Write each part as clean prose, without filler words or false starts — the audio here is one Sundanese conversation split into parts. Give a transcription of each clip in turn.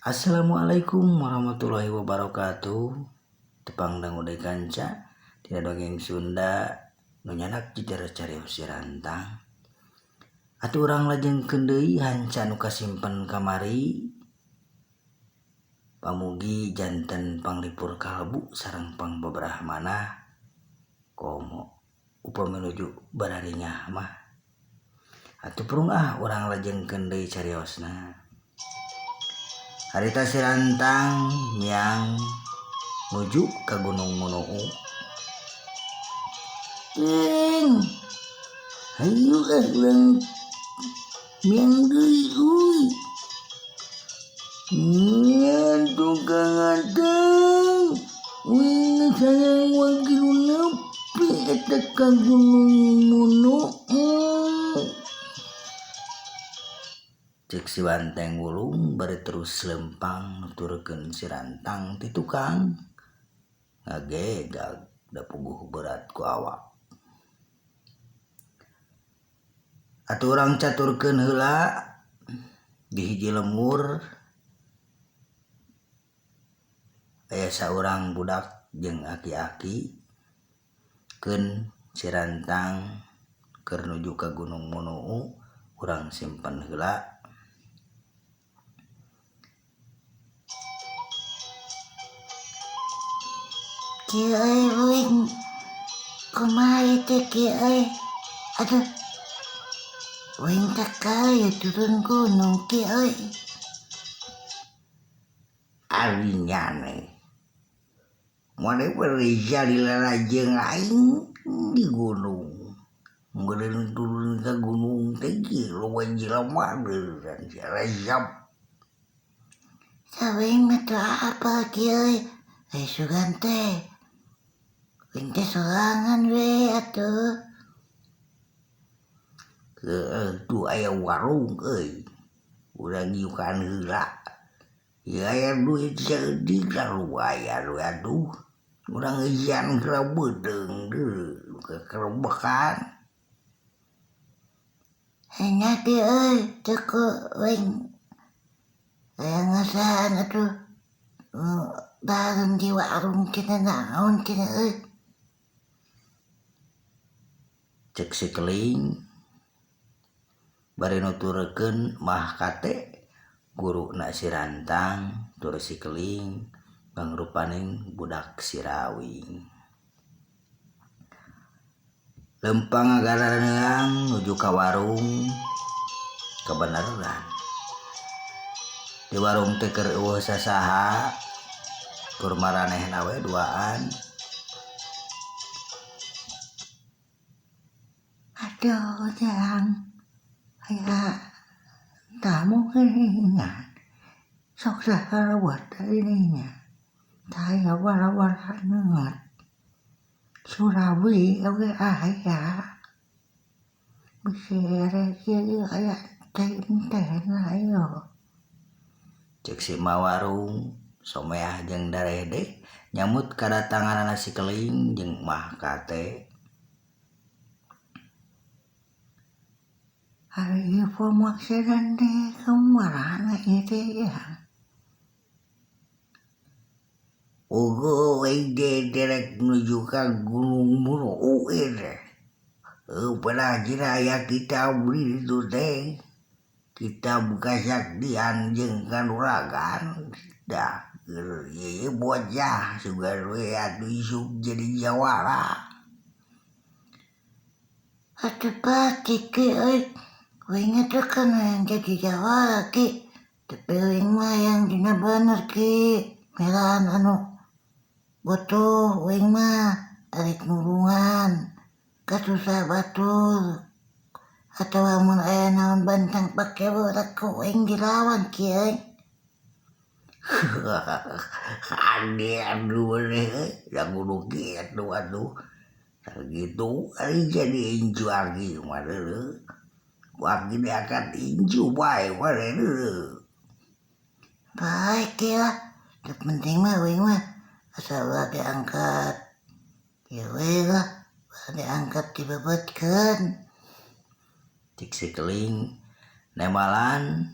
Assalamualaikum warahmatullahi wabarakatuh. Tepang dangu deui kanca tina dongeng Sunda nu nyanak jujur carios si rantang. Atuh urang lajengkeun deui hanca nu kasimpen kamari. Pamugi janten panglipur kalbu sareng pangbeberah manah komo upami nuju bararingah mah. Atuh purung ah urang lajengkeun deui cariosna. Harita si rantang miang nuju ka Gunung Munuu. Ing hayu ah urang miang deui euy. Nya tukang atang uing sayang wagi nu nepi eta ka Gunung Munuu. Cek si banteng wulung bari terus lempang nuturkeun si rantang ti tukang ngagegag da puguh berat ku awak. Atuh urang caturkeun heula di hiji lembur aya saurang budak jeung aki-aki keun si rantang keur nuju ka Gunung Munuu urang simpen heula. Kieu euy uing kumaha ieu teh kieu euy aduh uing teh kayu turun gunung kieu euy. Ari nyane maneh bari jadi lalajeung aing di gunung meureun turun ka gunung teh loba jelema deureun resep. Sawing mah teu apal kieu euy ai sugan teh uing teh sorangan we atuh. Heueuh tuh aya warung euy urang nyukan heula. Ieu aya duit saeutik lumayan we atuh. Urang eusian heula beuteung deui kekerebekan. Nya teh euy teu ku uing aya ngasaan atuh bareng di warung cenah naon cenah euy. Cek si keling bari nuturkeun mah kate guruna si rantang tur si keling mangrupaning budak si rawing. Lempang ngagaraneang nuju ka warung kebenaran. Di warung teh keur eueuh sasaha tur maranehna we duaan. Aduh jang aya tamu geuningan sok sahaleuweut ininya taya wala-walaneut Surawi oge aya bisi ere ieu aya teh-tehna ieu. Cek si ma warung someah jeung darede nyamut kadatanganana si keling jeung mah kate. Ari ieu pemaksadan teh kumaha ieu teh ya. Ugu aing teh derek nuju ka Gunung Munuu ieu teh. Pernah cenah aya kitab di ditu teh. Kitab kasaktian jeung kanuragan. Dah keur ieu bocah sugan we atuh isuk jadi jawara. Atuh pasti ki euy. Uing teh kan hayang jadi jawara ki. Tapi uing mah hayang dina bener ki. Merahan anu butuh uing mah arek nulungan kasusah batur atawa mun aya naon bantang pake borak ku uing dilawan ki euy. Ade aduh maneh euy da kudu kitu atuh. Sakitu ari jadi incu aki mah deuleu. Ku aki diangkat incu bae maneh deuleu. Baik ki lah, nu penting mah uing mah asal ulah diangkat ieu we lah, ulah diangkat dibebetkeun. Cik si keling nemalan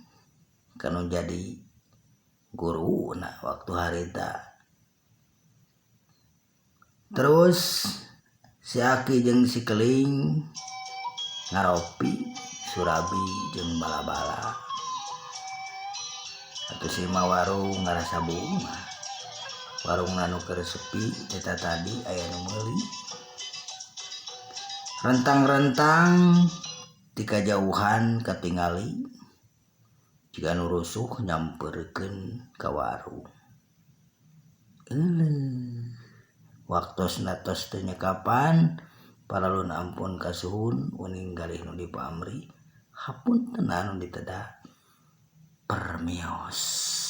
kanu jadi guru. Guruna waktu harita. Terus si Aki jeung si Keling ngaropi surabi jeung bala-bala. Atuh si Ma warung ngarasa bunga. Warung nu keur sepi eta tadi aya nu meuli. Rentang-rentang ti kajauhan katingali jiga nu rusuh nyamperkeun ka warung. Euleuh waktosna tos teu nyekapan paralun ampun kasuhun uning galih nu dipamri hapunten anu diteda permios.